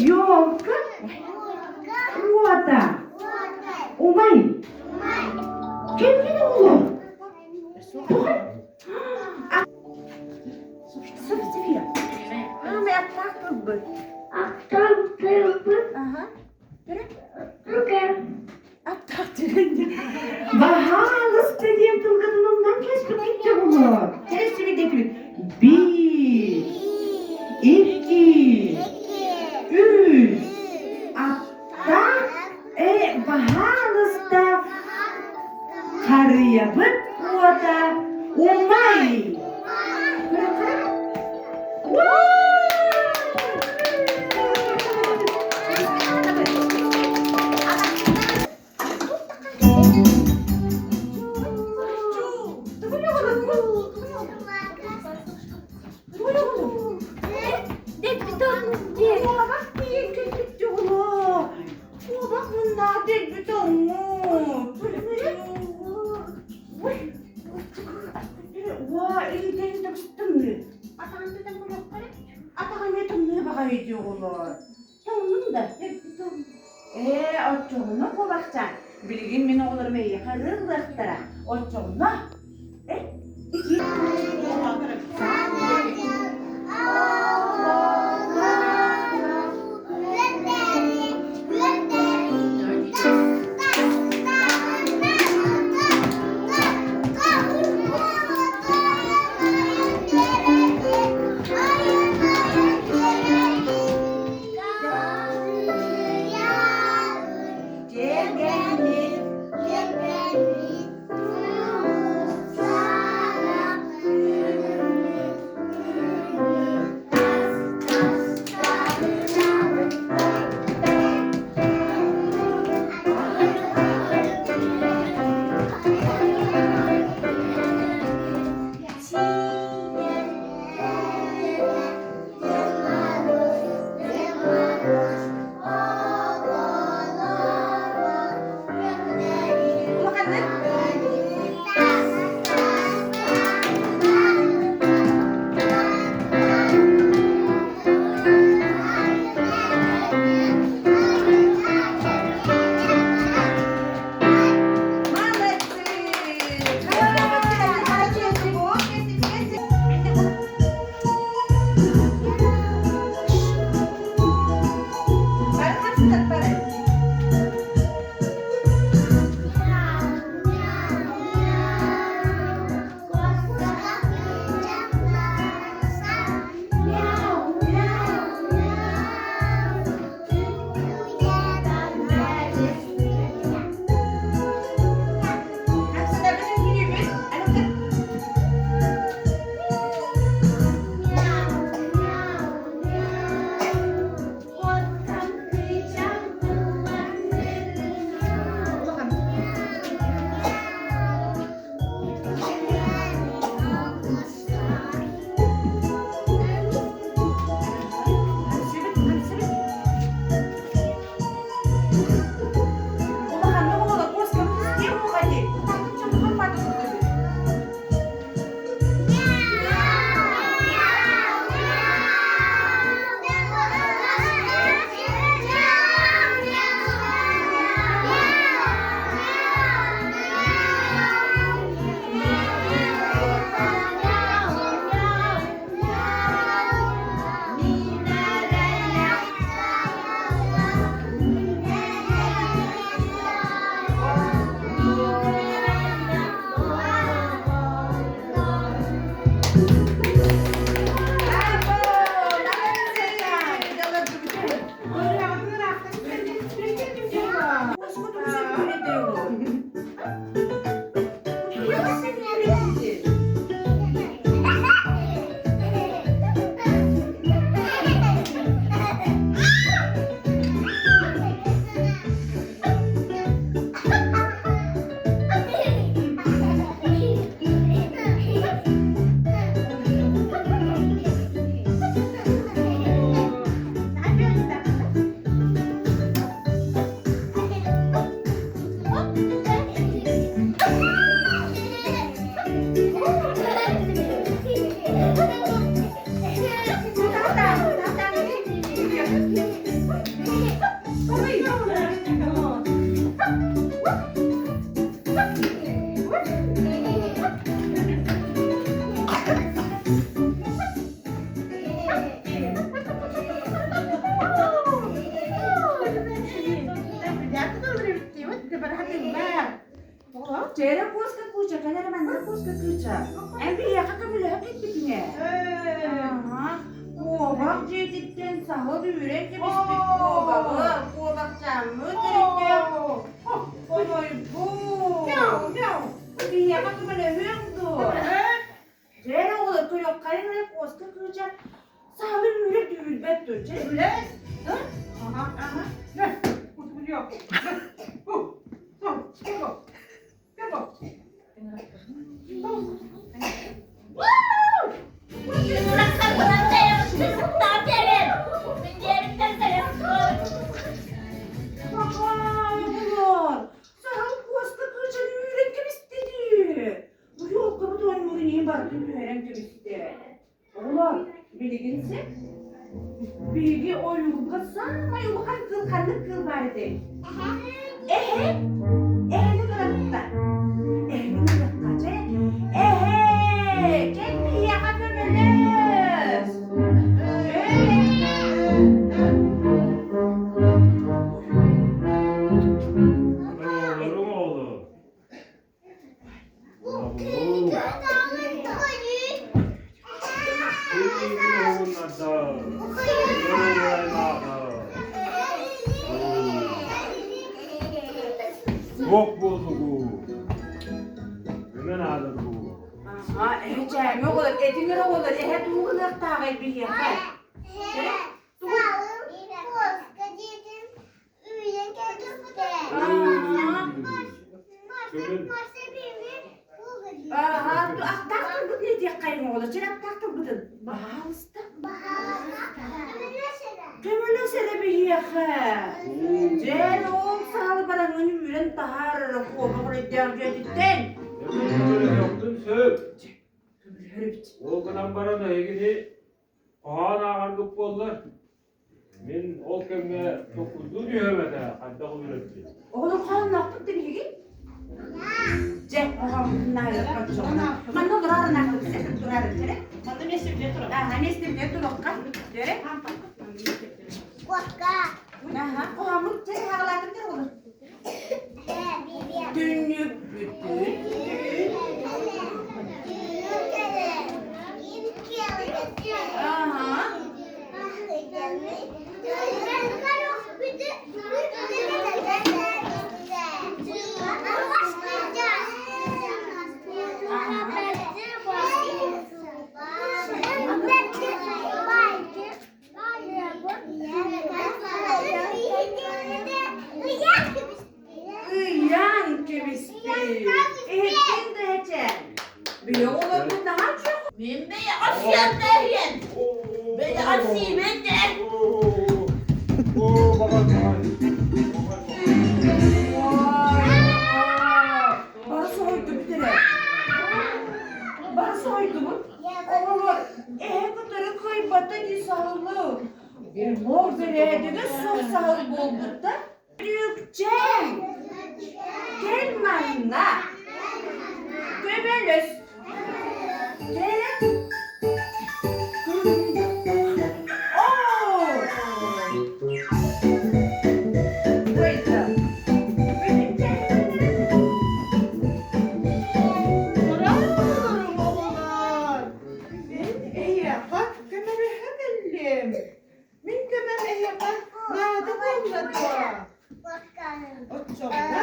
Елка уота умай. Киммин оҕолор? София. Аамай аттаах тылбыт. Аттаах тылбыт. Аха. Түгэн. Аттаах түгэн. Баһаалыста диэн тылгытын умнан кэспиккит дьоҕулор. Кэрэсибит Биир, икки, үс. Аттаах э баһаалыста Харыйабыт уота умай! Куобах муннаах дэлби тоҥмут. Уа, илиитин тымныы. Атаҕын тутан көрүөххэ Атаҕын тымныы баҕайы дии оҕолор. Тоҥнум да, дэлби тоҥнум. Ээ, оччоҕуна куобахчаан, билигин мин оҕолорум эйиэхэ ырыаллыахтара. Оччоҕуна, э, ити Чээрэ куоска кууча, кэлэр манна куоска кыыча. Эн биһиэхэ көмөлөһө кэлбитиҥ ээ. Аһа, куобах дьиэтиттэн саһыл үүрэн кэбиспит куобаҕы, куобахчааммыт өрүттээх хомойбут. Биһиэхэ көмөлөһүөҥ дуо? Дьэ эрэ оҕолор көрүөххайыҥ эрэ куоска кыыча саһылы үүрэр түүрбэт дуо? Чэ, үлэс. Аха, аха. Саһыл куоска кыычаны үүрэн кэбистэ дии. Бу ёлкабыт оонньуурун иһин барытын түһэрэн кэбистэ. Оҕолор, билигин син биһиги ойуурга саамай улахан кыыл ханнык кыыл баар этэй? Эһэ? Эһэни кыратта. Эһэни кыратта, чэ? Эһэ! Кэл биһиэхэ көмөлөс! Оҕолорум оҕолор. Суох буоллугу. Көмө наада дуу. Аха, эһэ чээҥҥэ оҕолор, этиҥ эрэ оҕолор, эһэ тугу гыныахтааҕый биһиэхэ? Аттаах тылбытын этиэххэйиҥ оҕолор, чэ аттаах тылбытын. Баһаалыста. Көмөлөс эрэ биһиэхэ. Дьэ, ол саалы бараҥҥын үүрэн таһаарара куобах өрөйдөөх дьиэтиттэн. Көмөлөһүөхпүн сөп. Көмөлөһөр эбит. Ол гынан баран эһигини хоһоон ааҕаргыт буоллар, мин ол кэмҥэ токурдуу түһүөм этэ, хайдах үөрэппит. Оҕолор хоһоонноохпут да биһиги? Дьэ, хоһооммутун наайыахха оччоҕуна. Манна олороор анаахпыт сэтин турар эрэ. Манна миэстэ турар. Аха, миэстэ туруохха. Дьэ. Аха, хоһооммут дьэ хаҕалаатым дэр оҕолор. Түннүк бүтүн. Аха. Ыйан кэбиспит. Иһиттиҥ да эчэ. Били оҕолорбут наһаа үчүгэй. Мин бэйэҕэ сиэппэһиэн. Бэйэҕэ сиибин дээ. Бары соһуйдубут эрэ. Бары соһуйдубут. Оҕолор эһэ кытары кыайбата дии саһылы. Олох бэрээдэгэ суох саһыл буолбут да. Бүкчээн! Кэл манна! Көмөлөс! Кэлэ! Оо! Кыайда! Оҕолорум, оҕолор! Мин эһиэхэ көмөлөһө кэллим. Мин көмөм эһиэхэ наада буолла дуо? Оччоҕуна